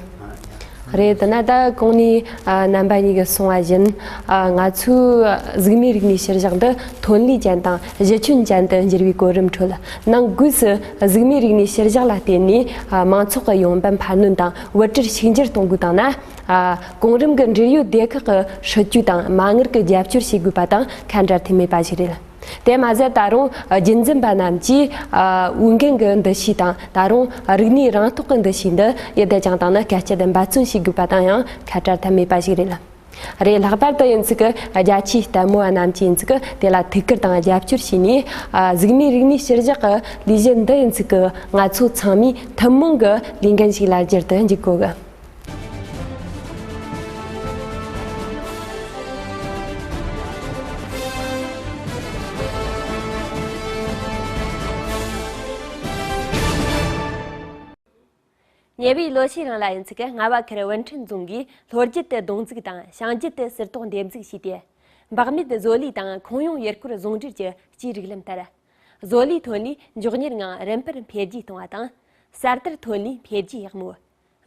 རེད། དེ་ན་ད་གོང་ནས་ཨ་རྣམ་པ་གཉིས་ཀྱིས་གསུངས་པ་བཞིན། ཨ། ང་ཚོའི་གཟུགས་མེད་རིག་གནས་ཤུལ་བཞག་འདི་ཐོན་ལས་ཅན་དང་གཞི་ཁྱོན་ཅན་དུ་འགྱུར་བའི་གོ་རིམ་ཁྲོད། ནང་སྒོས་སུ་གཟུགས་མེད་རིག་གནས་ཤུལ་བཞག་ལ་བརྟེན་ནས་ཨ་མང་ཚོགས་ཀྱི་ཡོང་འབབ་འཕར་སྣོན་དང་བུ་ཁྲིད་ཕྱུག་འགྱུར་གཏོང་དགོས་དང་ན། ཨ། གོང་རིམ་གྱི་འབྲེལ་ཡོད་སྡེ་ཁག་གི་སྲིད་ཇུས་དང་མ་དངུལ་གྱི་རྒྱབ་སྐྱོར་བྱེད་དགོས་པ་དང་ཁ་འབྲལ་ཐབས་མེད་པ་ཞིག་རེད། དེ་མ་ཟད་ད་རུང་རྒྱུན་འཛིན་པ་རྣམས་ཀྱིས་ཨ་འོས་འགན་གྱི་འདུ་ཤེས་དང་ད་རུང་རིག་གནས་རང་རྟོགས་ཀྱི་འདུ་ཤེས་འདི་ཡུན་བརྟན་བསྐྱངས་བཏང་ན་དཀའ་སྤྱད་འབད་བརྩོན་བྱེད་དགོས་པ་དང་ཡང་ཁ་བྲལ་ཐབས་མེད་པ་ཞིག་རེད། རེད། ལྷག་པར་དུ་ཡིན་ཚུལ་གྱི་རྒྱ་ཆེའི་ལྟད་མོ་བ་རྣམས་ཀྱིས་ཡིན་ཚུལ་གྱི་དེ་ལ་ཐུགས་ཁུར་དང་རྒྱབ་སྐྱོར་བྱས་ནས་ཨ་གཟུགས་མེད་རིག་གནས་ཕྱི་བཞག་གི་ལས་གཞི་འདི་ཡིན་ཚུལ་གྱི་ང་ཚོ་ཚང་མས་ཐུན་མོང་གི་ལས་འགན་ཞིག་ལ་བསྒྱུར་དུ་འཇུག་དགོས་གི། ཉེ་བའི་ལོ་ཤས་རིང་ལ་ཡིན་ཚུལ་གྱི་རྔ་བ་ཁུལ་ཝུན་ཁྲོན་རྫོང་གིས་ལྷོ་རྒྱུད་དུ་རྡུང་རྫིས་དང་བྱང་རྒྱུད་དུ་ཟུར་ཏོག་འདེབས་འཛུགས་བྱས་ཏེ། འབག་མེད་བཟོ་ལས་དང་ཁོངས་ཡོང་ཡུལ་སྐོར་ཟུང་འབྲེལ་གྱི་སྤྱིའི་རིགས་ལམ་ལྟར། བཟོ་ལས་ཐོན་ལས་མགྱོགས་མྱུར་ངང་རིམ་པར་འཕེལ་རྒྱས་གཏོང་བ་དང་། གསར་དར་ཐོན་ལས་འཕེལ་རྒྱས་ཡག་མོ།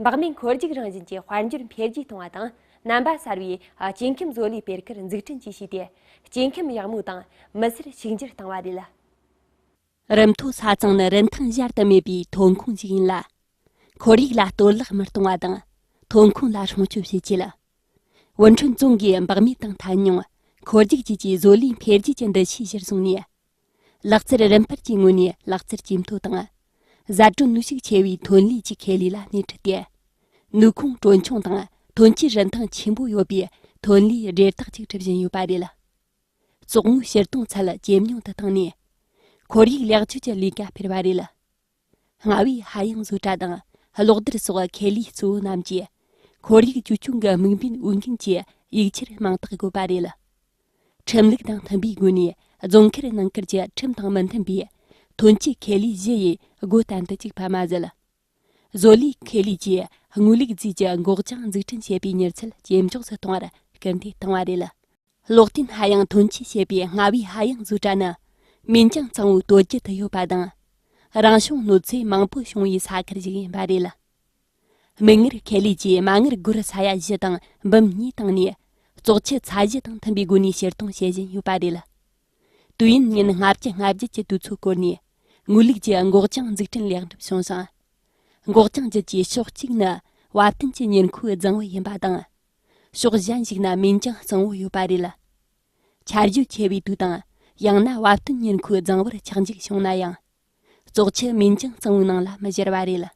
འབག་མེད་འཁོར་རྒྱུག་རང་བཞིན་གྱི་དཔལ་འབྱོར་འཕེལ་རྒྱས་གཏོང་བ་དང་རྣམ་པ་གསར་བའི་སྐྱེ་ཁམས་བཟོ་ལས་སྤེལ་ཁུལ་འཛུགས་སྐྲུན་བཅས་བྱས་ཏེ། སྐྱེ་ཁམས་ཡག་མོ་དང་མི་སེར་ཕྱུག་འགྱུར་བཏང་བ་རེད། རུམ་མཐོ་ས་ཚང་ནི་རིན་ཐང་གཞལ་དུ་མེད་པའི་ཐོན་ཁུངས་ཤིག་ཡིན་ལ། ཁོར་ཡུག་ལ་གཏོར་བརླག་མི་གཏོང་བ་དང་ཐོན་ཁུངས་ལ་སྲུང་སྐྱོབ་བྱེད་ཆེད། ཝུན་ཁྲོན་རྫོང་གིས་འབག་མེད་དང་ཐཱན་ཉུང་འཁོར་རྒྱུག་བཅས་ཀྱི་བཟོ་ལས་འཕེལ་རྒྱས་ཀྱི་འདུ་ཤེས་གཞིར་བཟུང་ནས། ལག་རྩལ་རིམ་སྤར་གྱི་ངོས་ནས་ལག་རྩལ་ཇེ་མཐོ་དང་། ཟད་འགྲོ་ནུས་ཤུགས་ཆེ་བའི་ཐོན་ལས་ཀྱི་ཁེ་ལས་ལ་སྣེ་ཁྲིད་དེ། ནུས་ཁུངས་གྲོན་ཆུང་དང་ཐོན་སྐྱེད་རིན་ཐང་ཆེན་པོ་ཡོད་པའི་ཐོན་ལས་སྦྲེལ་ཐག་ཅིག་གྲུབ་བཞིན་ཡོད་པ་རེད། བཙོག་དངོས་ཕྱིར་གཏོང་ཚད་ཇེ་ཉུང་དུ་བཏང་ནས། ཁོར་ཡུག་ལེགས་བཅོས་ཀྱི་ལས་ཀ་སྤེལ་བ་རེད། རྔ་བའི་ཧ་ཡང་བཟོ་གྲྭ་དང་གློག་རྡུལ་སོགས་ཁེ་ལས་གཙོ་བོ་རྣམས་ཀྱིས་ཁོར་ཡུག་བཅོས་སྐྱོང་གི་དམིགས་འབེན་འོས་འགན་གྱི་ཡིག་ཆར་མིང་རྟགས་དགོས་པ་རེད། ཁྲིམས་ལུགས་དང་མཐུན་པའི་སྒོ་ནས་རྫོང་ཁུལ་ནང་ཁུལ་གྱི་ཁྲིམས་དང་མི་མཐུན་པའི་ཐོན་སྐྱེད་ཁེ་ལས་བཞི་ཡི་སྒོ་གཏན་དུ་བཅུག་པ་མ་ཟད། བཟོ་ལས་ཁེ་ལས་ཀྱིས་དངོས་ལུགས་རྫས་ཀྱི་འགོག་ཅང་འཛུགས་སྐྲུན་བྱེད་པའི་མྱུར་ཚད་ཇེ་མགྱོགས་སུ་གཏོང་བར་སྐུལ་འདེད་བཏང་བ་རེད། གློག་བརྟེན་ཧ་ཡང་ཐོན་སྐྱེད་བྱེད་པའི་རྔ་བའི་ཧ་ཡང་བཟོ་གྲྭ་ནི་མིན་ཅང་གཙང་བོའི་སྟོད་རྒྱུད་དུ་ཡོད་པ་དང་། རང་བྱུང་གནོད་འཚེ་མང་པོ་བྱུང་བའི་ས་ཁུལ་ཞིག་ཡིན་པ་རེད། མིག་སྔར་ཁེ་ལས་ཀྱིས་མ་དངུལ་སྒོར་ས་ཡ་བཞི་དང་འབུམ་གཉིས་བཏང་ནས། བཙོག་ཆུ་ཚད་གཞི་དང་མཐུན་པའི་སྒོ་ནས་ཕྱིར་གཏོང་བྱེད་བཞིན་ཡོད་པ་རེད། དུས་ཡུན་ཉིན་ལྔ་བཅུ་ལྔ་བརྒྱད་ཀྱི་དུས་ཚོད་སྐོར་ནས་དངོས་ལུགས་ཀྱི་འགོག་ཅང་འཛུགས་སྐྲུན་ལེགས་འགྲུབ་བྱུང་ཞིང་། འགོག་ཅང་བརྒྱུད་ཀྱི་ཕྱོགས་གཅིག་ནི་བབ་བསྟུན་གྱི་ཉེར་མཁོའི་རྫིང་བུ་ཡིན་པ་དང་། ཕྱོགས་གཞན་ཞིག་ན་མིན་ཅང་གཙང་བོ་ཡོད་པ་རེད། ཆར་ཞོད་ཆེ་བའི་དུས་དང་ཡང་ན་བབ་བསྟུན་ཉེར་མཁོའི་རྫིང་བུར་ཆག་འཇིག་བྱུང་ན་ཡང་། བཙོག་ཆུ་མིན་ཅང་གཙང་བོའི་ནང་ལ་མི་འབྱར་བ་རེད།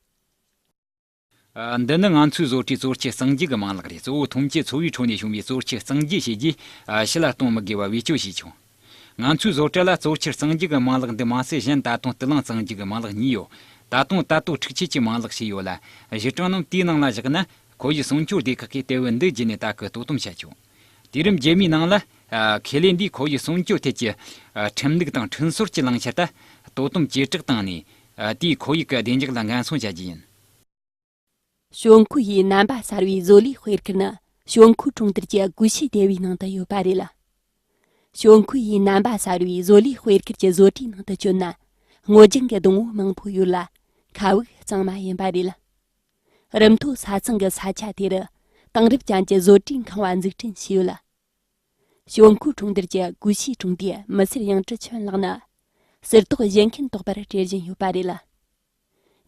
ཨ། འདི་ནི་ང་ཚོའི་བཟོ་གྲྭའི་གཙོ་ཆེ་གཙང་རྒྱུ་གི་མ་ལག་རེད། གཙོ་བོ་ཐོན་སྐྱེད་འཚོ་བའི་ཁྲོད་ནས་བྱུང་བའི་གཙོ་ཆེ་གཙང་རྒྱུ་བྱས་རྗེས། ཨ། ཕྱི་ལ་གཏོང་མི་དགོས་པ་བེད་སྤྱོད་བྱས་ཆོག་ང་ཚོའི་བཟོ་གྲྭ་ལ་གཙོ་ཆེ་གཙང་རྒྱུ་གི་མ་ལག་འདི་མ་ཟད་གཞན་ད་དུང་དུ་རླངས་གཙང་རྒྱུ་གི་མ་ལག་གཉིས་ཡོད། ད་དུང་ད་ལྟོ་འཁྲུག་ཆེད་ཀྱི་མ་ལག་བྱས་ཡོད་ལ། གཞི་གྲངས་རྣམས་དེའི་ནང་ལ་བཞག་ན། ཁོར་ཡུག་སྲུང་སྐྱོབ་སྡེ་ཁག་གིས་དེ་བས་འདི་བརྒྱུད་ནས་ད་སྐུ་དོ་དམ་བྱ་ཆོག་དུས་རིམ་རྗེས་མའི་ནང་ལ། ཨ། ཁེ་ལས་འདིས་ཁོར་ཡུག་སྲུང་སྐྱོབ་ཐད་ཀྱི། ཨ། ཁྲིམས་ལུགས་དང་ཁྲིམས་སྲོལ་གྱི་བླང་བྱ་ལྟར་དོ་དམ་ཇེ་དྲག་བཏང་ནས། ཨ། དེས་ཁོར་ཡུག་གི་བདེ་འཇགས་ལ་འགན་སྲུང་བྱ་རྒྱུ་ཡིན། ཞོན་ཁུའུ་ཡི་རྣམ་པ་གསར་བའི་བཟོ་ལས་སྤེལ་ཁུལ་ནི་ཞོན་ཁུའུ་གྲོང་རྡལ་གྱི་ཀུ་ཤུ་སྡེ་བའི་ནང་དུ་ཡོད་པ་རེད། ཞོན་ཁུའུ་ཡི་རྣམ་པ་གསར་བའི་བཟོ་ལས་སྤེལ་ཁུལ་གྱི་བཟོ་གྲྭའི་ནང་དུ་བསྐྱོད་ན། སྔོ་ལྗང་གི་སྡོང་བོ་མང་པོ་ཡོད་ལ། མཁའ་དབུགས་གཙང་མ་ཡིན་པ་རེད། རུམ་མཐོ་ས་ཚང་གི་ས་ཆ་དེ་རུ་དེང་རབས་ཅན་གྱི་བཟོ་གྲྭའི་ཁང་བ་འཛུགས་སྐྲུན་བྱས་ཡོད་ལ། ཞོན་ཁུའུ་གྲོང་རྡལ་གྱི་ཀུ་ཤུ་གྲོང་སྡེའི་མི་སེར་ཡང་ཀྲི་ཆོན་ལགས་ནི་ཟུར་ཏོག་བཞེས་མཁན་དོགས་པར་བྲེལ་བཞིན་ཡོད་པ་རེད།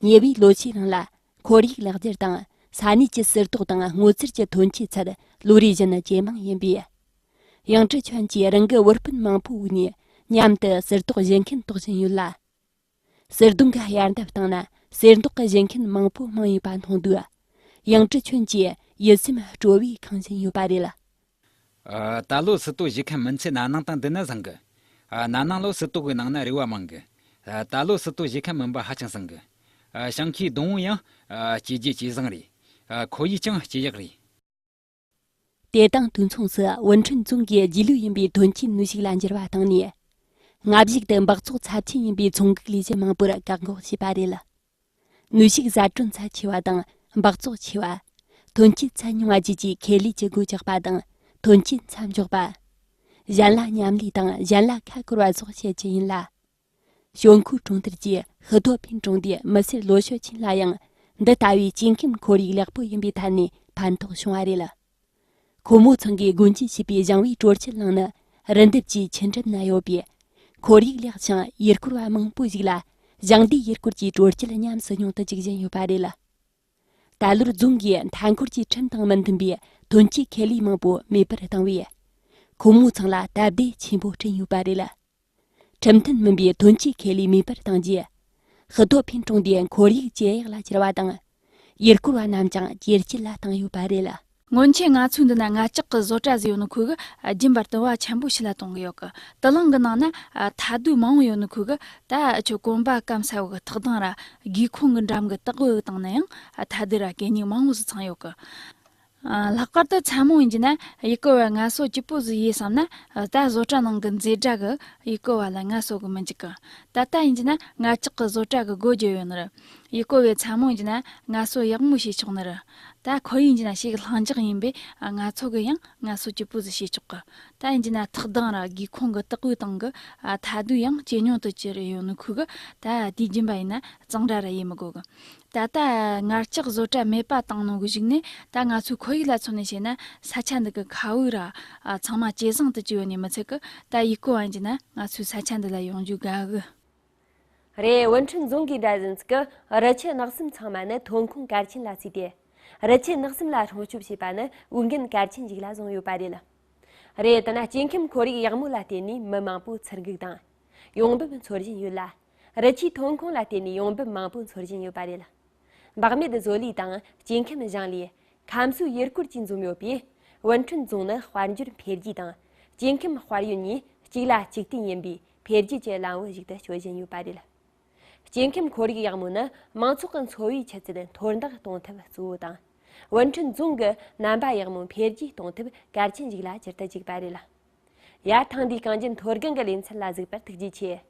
ཉེ་བའི་ལོ་ཤས་རིང་ལ་ཁོར་ཡུག་ལེགས་སྒྱུར་དང་ས་གནས་ཀྱི་ཟུར་ཏོག་དང་སྔོ་ཚལ་གྱི་ཐོན་སྐྱེད་ཚད་ལོ་རེ་བཞིན་ཇེ་མང་ཡིན་པས། ཡང་ཀྲི་ཆོན་གྱིས་རང་གི་བུ་སྤུན་མང་པོའི་འོག་ནས་མཉམ་དུ་ཟུར་ཏོག་བཞེས་མཁན་དོགས་བཞིན་ཡོད་ལ། ཟུར་གདོང་གི་དབྱར་འདབ་སྟེང་ན་གསེར་མདོག་གི་བཞེས་མཁན་མང་པོ་མང་ཡོད་པ་མཐོང་དུས། ཡང་ཀྲི་ཆོན་གྱིས་ཡིད་སེམས་སྤྲོ་བས་ཁེངས་བཞིན་ཡོད་པ་རེད། ཨ། ད་ལོ་སུ་ཏོ་བཞེས་མཁན་མིན་ཚེ་ན་ནིང་དང་འདི་ནི་བཟང་གི། ཨ། ན་ནིང་ལོ་སུ་ཏོ་གི་ནང་ན་རེ་བ་མང་གི། ཨ། ད་ལོ་སུ་ཏོ་བཞེས་མཁན་མིན་པ་ཧ་ཅང་བཟང་གི། ཨ། ཞིང་ཁའི་སྡོང་བོ་ཡང་། ཨ། སྐྱེ་རྒྱུ་ཇེ་བཟང་རེད། ཨ། ཁོར་ཡུག་ཀྱང་སྐྱེ་ཡག་རེད། དེ་དང་དུས་མཚུངས་སུ་ཝུན་ཁྲོན་རྫོང་གིས་རྗེས་ལུས་ཡིན་པའི་ཐོན་སྐྱེད་ནུས་ཤུགས་ལ་འགྱུར་བ་བཏང་ནས། སྔ་གཞུག་ཏུ་འབག་བཙོག་ཚབས་ཆེན་ཡིན་པའི་ཚོང་འགུགས་ལས་གཞི་མང་པོར་བཀག་འགོག་བྱས་པ་རེད། ནུས་ཤུགས་ཟད་གྲོན་ཚད་ཆེ་བ་དང་འབག་བཙོག་ཆེ་བ། ཐོན་སྐྱེད་ཚད་ཉུང་བ་བཅས་ཀྱི་ཁེ་ལས་ཀྱི་སྒོ་བཅག་པ་དང་ཐོན་སྐྱེད་མཚམས་འཇོག་པ། གཞན་ལ་མཉམ་ལས་དང་གཞན་ལ་ཁ་བསྐོར་བ་སོགས་བྱེད་ཀྱི་ཡིན་ལ། ཞོན་ཁུའུ་གྲོང་རྡལ་གྱི་ཧི་ཏོ་ཕིན་གྲོང་སྡེའི་མི་སེར་ལོ་ཤོ་ཆིན་ལ་ཡང་འདི་ལྟ་བུའི་སྐྱེ་ཁམས་ཁོར་ཡུག་ལེགས་པོ་ཡིན་པའི་ཐད་ནས་ཕན་ཐོགས་བྱུང་བ་རེད། ཁོ་མོ་ཚང་གིས་སྒོ་འབྱེད་བྱས་པའི་ཞིང་པའི་དྲོད་སྐྱེལ་ནང་ནི་རི་འདབས་ཀྱི་ཆུ་འགྲམ་ན་ཡོད་པས། ཁོར་ཡུག་ལེགས་ཤིང་ཡུལ་སྐོར་བ་མང་པོ་ཞིག་ལ་ཞིང་སྡེའི་ཡུལ་སྐོར་གྱི་དྲོད་སྐྱེལ་ཉམས་སུ་མྱོང་དུ་འཇུག་བཞིན་ཡོད་པ་རེད། ད་ལོར་རྫོང་གིས་མཐའ་འཁོར་གྱི་ཁྲིམས་དང་མི་མཐུན་པའི་ཐོན་སྐྱེད་ཁེ་ལས་མང་པོ་མེད་པར་བཏང་བས། ཁོ་མོ་ཚང་ལ་སྟབས་བདེ་ཆེན་པོ་བསྐྲུན་ཡོད་པ་རེད། ཁྲིམས་མཐུན་མིན་པའི་ཐོན་སྐྱེད་ཁེ་ལས་མེད་པར་བཏང་རྗེས། ཧི་ཏོ་ཕིན་གྲོང་སྡེའི་ཁོར་ཡུག་ཇེ་ཡག་ལ་གྱུར་བ་དང་། ཡུལ་སྐོར་བ་རྣམས་ཀྱང་ཇེ་སྐྱིད་ལ་བཏང་ཡོད་པ་རེད། སྔོན་ཆད་ང་ཚོའི་འདི་ན་ལྔ་ལྕགས་ཀྱི་བཟོ་གྲྭ་ཟིག་ཡོད་ནི་ཁོ་གིས་རྒྱུན་པར་དུ་བ་ཆེན་པོ་ཞིག་ལ་གཏོང་གི་ཡོད་གི། དུ་ལང་གི་ནང་ན་ཨ་ཐལ་རྡུལ་མང་བོ་ཡོད་ནི་ཁོ་གིས་ད་ཁྱོད་གོམ་པ་སྐམ་ས་བོ་གི་ཐག་དང་ར་སྒེའུ་ཁུང་གི་འགྲམ་གི་ཏག་བུ་བཏང་ན་ཡང་ཨ་ཐལ་རྡུལ་ར་གད་སྙིགས་མང་བོ་ཟིག་ཚང་ཡོད་གི། ཨ་ལྷག་པར་དུ་མཚན་མོ་ཡིན་གྱི་ན་ཡུལ་སྐོར་བ་ངལ་གསོ་སྐྱིད་པོ་ཟིག་ཡེད་བསམ་ན་ད་བཟོ་གྲྭ་ནང་གི་མཛེས་སྒྲ་གིས་ཡུལ་སྐོར་བ་ལ་ངལ་གསོ་གི་མི་འཇུག་གི། ད་ལྟ་ཡིན་གྱི་ན་ལྔ་ལྕགས་ཀྱི་བཟོ་གྲྭ་གི་སྒོ་རྒྱབ་ཡོད་ནི་རེད། ཡུལ་སྐོར་བས་མཚན་མོ་ཡིན་གྱི་ན་ངལ་གསོ་ཡག་མོ་བྱེད་ཆོག་ནི་རེད། ད་ཁོར་ཡུག་ཡིན་གྱི་ན་ཞེ་གི་ལྷིང་འཇགས་ཡིན་པས་ང་ཚོ་གི་ཡང་ངལ་གསོ་སྐྱིད་པོ་ཟིག་བྱེད་ཆོག་གི། ད་ཡིན་གྱི་ན་ཐག་དང་ར་སྒེའུ་ཁུང་གི་ཏག་བུའི་སྟེང་གི་ཨ་ཐལ་རྡུལ་ཡང་ཇེ་ཉུང་དུ་གྱུར་ཡོད་ནི་ཁོ་གིས་ད་དུས་རྒྱུན་པ་ཡིན་ན་གཙང་སྦྲ་ར་ཡེད་མི་དགོས་གི། ད་ལྟ་ངར་ལྕགས་བཟོ་གྲྭ་མེད་པ་བཏང་ནོ་གི་གཞུག་ནས་ད་ང་ཚོའི་ཁོར་ཡུག་ལ་མཚོན་ནས་བཤད་ན་ས་ཆ་འདི་གི་ཁ་བོ་ར་ཨ་ཚང་མ་ཇེ་བཟང་དུ་གྱུར་ཡོད་ནི་མི་ཚད་གི། ད་ཡུལ་སྐོར་བ་ཡིན་གྱི་ན་ང་ཚོའི་ས་ཆ་འདི་ལ་ཡོང་རྒྱུ་དགའ་གི། རེད། ཝུན་ཁྲོན་རྫོང་གིས་འདྲ་ཟིན་ཚིག་གི་རི་ཆུ་ནགས་གསུམ་ཚང་མ་ནི་ཐོན་ཁུངས་གལ་ཆེན་ལ་བརྩིས་ཏེ། རི་ཆུ་ནགས་གསུམ་ལ་སྲུང་སྐྱོབ་བྱེད་པ་ནི་འོས་འགན་གལ་ཆེན་ཞིག་ལ་བཟུང་ཡོད་པ་རེད། རེད། དེ་ན་སྐྱེ་ཁམས་ཁོར་ཡུག་ཡག་མོ་ལ་བརྟེན་ནས་མི་མང་པོ་ཚུར་འགུག་དང་། ཡོང་འབབ་འཚོལ་བཞིན་ཡོད་ལ། རི་ཆུའི་ཐོན་ཁུངས་ལ་བརྟེན་ནས་ཡོང་འབབ་མང་པོ་འཚོལ་བཞིན་ཡོད་པ་རེད། འབག་མེད་བཟོ་ལས་དང་སྐྱེ་ཁམས་ཞིང་ལས། ཁམས་གསོའི་ཡུལ་སྐོར་བཅས་འཛོམས་ཡོད་པས། ཝུན་ཁྲོན་རྫོང་ནི་དཔལ་འབྱོར་འཕེལ་རྒྱས་དང་། སྐྱེ་ཁམས་དཔལ་ཡོན་གཉིས་གཅིག་ལ་གཅིག་བརྟེན་ཡིན་པའི་འཕེལ་རྒྱས་ཀྱི་ལམ་བུ་ཞིག་ཏུ་སྐྱོད་བཞིན་ཡོད་པ་རེད། སྐྱེ་ཁམས་ཁོར་ཡུག་ཡག་མོ་ནི་མང་ཚོགས་ཀྱི་འཚོ་བའི་ཆུ་ཚད་མཐོར་འདེགས་གཏོང་ཐབས་གཙོ་བོ་དང་། ཝུན་ཁྲོན་རྫོང་གི་རྣམ་པ་ཡག་མོ་འཕེལ་རྒྱས་གཏོང་ཐབས་གལ་ཆེན་ཞིག་ལ་གྱུར་དུ་བཅུག་པ་རེད། ཡར་ཐེངས་འདིའི་གངས་ཅན་མཐོ་སྒང་གི་ལེ་ཚན་ལ་གཟིགས་པར་ཐུགས་རྗེ་ཆེ།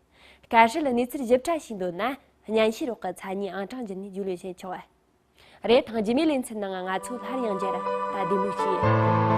བཀའ་ཧྲུལ་གནས་ཚུལ་ཞིབ་ཕྲ་ཤེས་འདོད་ན་སྙན་ཞུ་རོགས་ཀྱི་མཚན་སྙན་ཨང་གྲངས་བརྒྱུད་ནས་རྒྱུས་ལོན་བྱེད་ཆོག་རེད། ཐེངས་རྗེས་མའི་ལེ་ཚན་ནང་ང་ཚོ་སླར་ཡང་མཇལ། ད་བདེ་མོ་བྱོས།